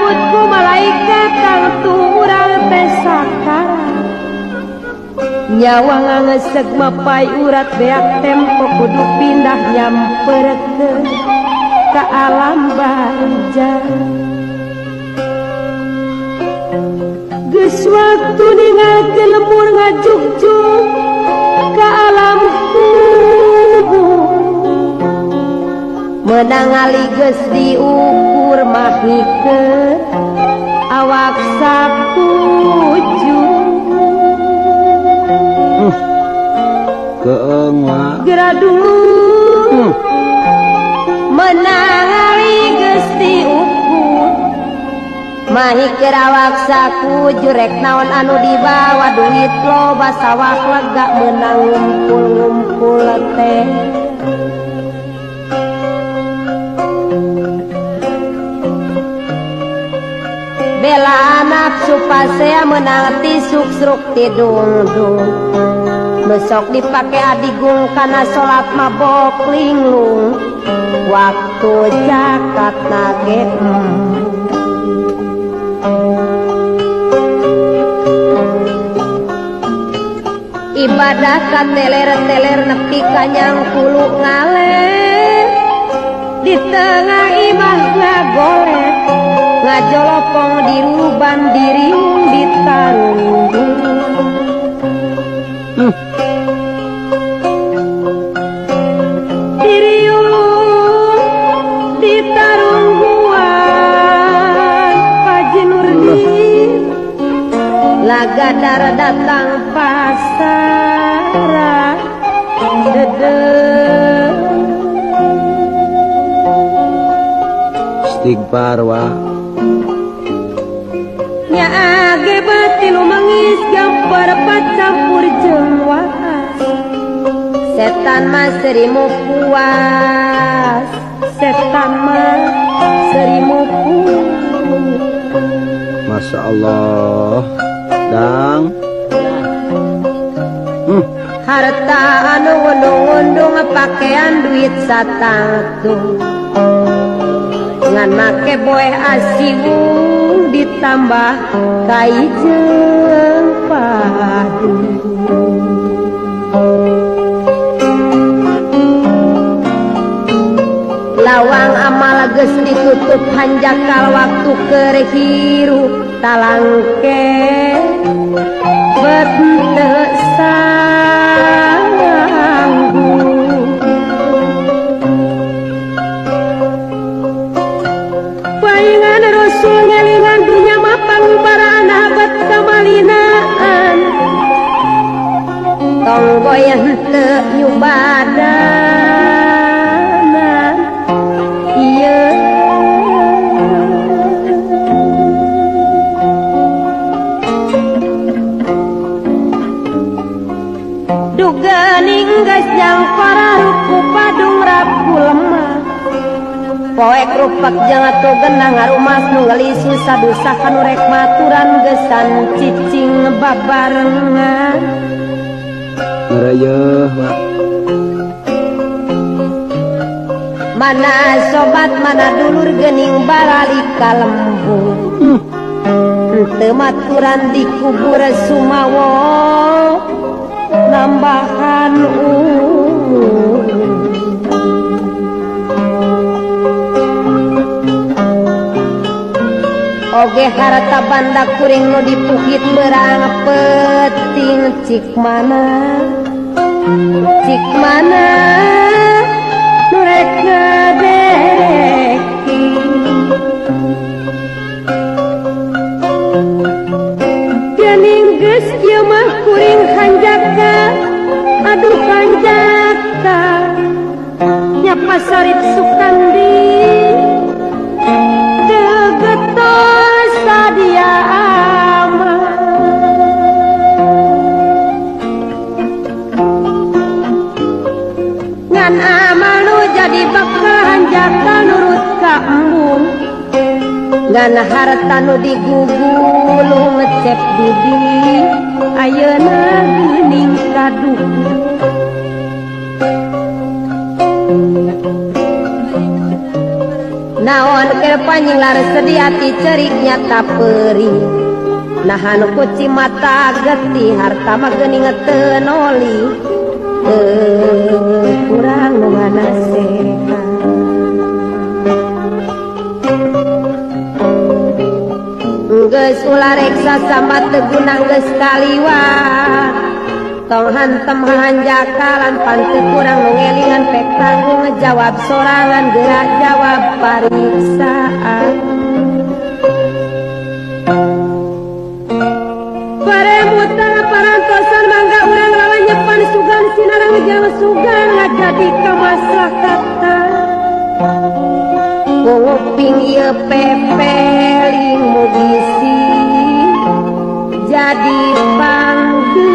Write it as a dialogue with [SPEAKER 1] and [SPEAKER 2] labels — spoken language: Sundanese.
[SPEAKER 1] Dicabut ku malaikat tangtu urang teh sakarat. Nyawa ngangeseg mapai urat beak tempo kudu pindah nyamperkeun ka alam barzah. Geus waktu ninggalkeun lemur ngajugjug ka alam kubur. Meunang ali geus diukur mah hikeun awak sakuju.
[SPEAKER 2] Keung wa
[SPEAKER 1] Geura dulu menang ali geus diukur mahi keur awak sakuju rek naon anu dibawa duit loba sawah lega meunang ngumpul-ngumpul teh. Bela anak supasea menang tisuk sruk tidungdung. Besok dipake adigung kana salat mabok linglung. Waktu zakat nage ibadah kateler-teler nepi ka nyangkulu ngaleh. Di tengah imah ngagoleh ngajolopong diruban diriung ditarunggung. Diriung ditarungguan Pak Haji Nurdin lagadar datang pasara dede.
[SPEAKER 2] Istighfar wa
[SPEAKER 1] nya age batin mangis gambar campur jeung waas. Setan mah serimu puas, setan mah serimu puas.
[SPEAKER 2] Masya Allah dang.
[SPEAKER 1] Harta anu ngundung-ngundung pakaian duit satangtung ngan make boeh asiwung ditambah kai jeung padu. Lawang amal geus ditutup hanjakal waktu keur hirup talangke bet teu sanggup. Paingan Rasul ngelingan dunya mah pangubaraan abad kamalinaan. Tong goyah teu nyubadanan ieu. Duga geus jangkara ruku padung rapu lemah. Poek rupak jeung atuh genah ngarumas nu geulis susah dusa kanu rek maturan gesan cicing babarengan.
[SPEAKER 2] Ngarayeuh wa.
[SPEAKER 1] Mana sobat mana dulur geuning baralik ka lembur. Teu maturan dikubur sumawo nambahan umur. Oge harta banda kuring nu dipukit berang peting cik mana cik mana nu rek ngadereki. Geuning geus ieu mah kuring hanjaka aduh hanjaka nyapa Sarip Sukandi degetos sadia aman. Ngan amal nu jadi bakal hanjaka nurut ka embung. Ngan harta nu digugulung ngecep didi ayeuna geuning kaduh. Naon keur panjing laras sedih ati cerik nyata perih. Nahan kuci mata getih harta mah geuning teu noli. Teu kurang nu nganasehat. Geus ulah reksa sambat teu guna geus kaliwat. Tong hantem hanjakalan pan teu kurang nu ngelingan pek tanggung jawab sorangan geura jawab pariksaan. Paremutan parantosan mangga urang lalanyepan sugan sinarang jang sugan ngajadi kamaslahatan. Kuping ieu pepeling mugi sing jadi panggeus.